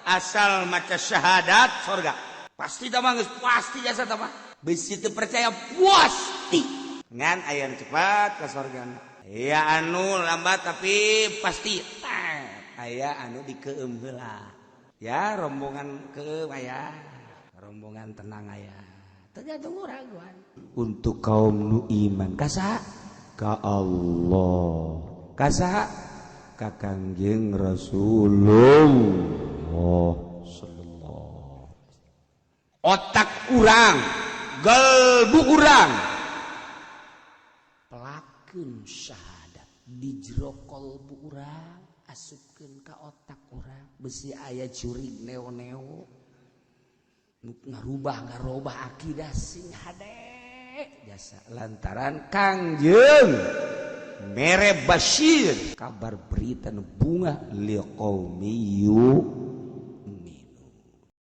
Asal maca syahadat surga. Pasti tah mah, geus pasti jasa tah mah. Bisi teu percaya, pasti. Ngan aya nu cepat ka surga. Ya, anu lambat tapi pasti. Aya anu dikeum heula. Ya, rombongan keum aya. Rombongan tenang aya. Tergantung urang. Untuk kaum nu iman ka saha? Ka Allah. Ka saha? Ka Kangjeng Rasulullah sallallahu. Otak urang, gelbu urang. Pelakeun syahadat di jero kolbu urang, asupkeun ka otak urang, besi aya curig neo-neo ngarubah ngarubah akidah sing hade jasa lantaran Kangjeng mere Bashir, kabar berita nu bunga liqaumi.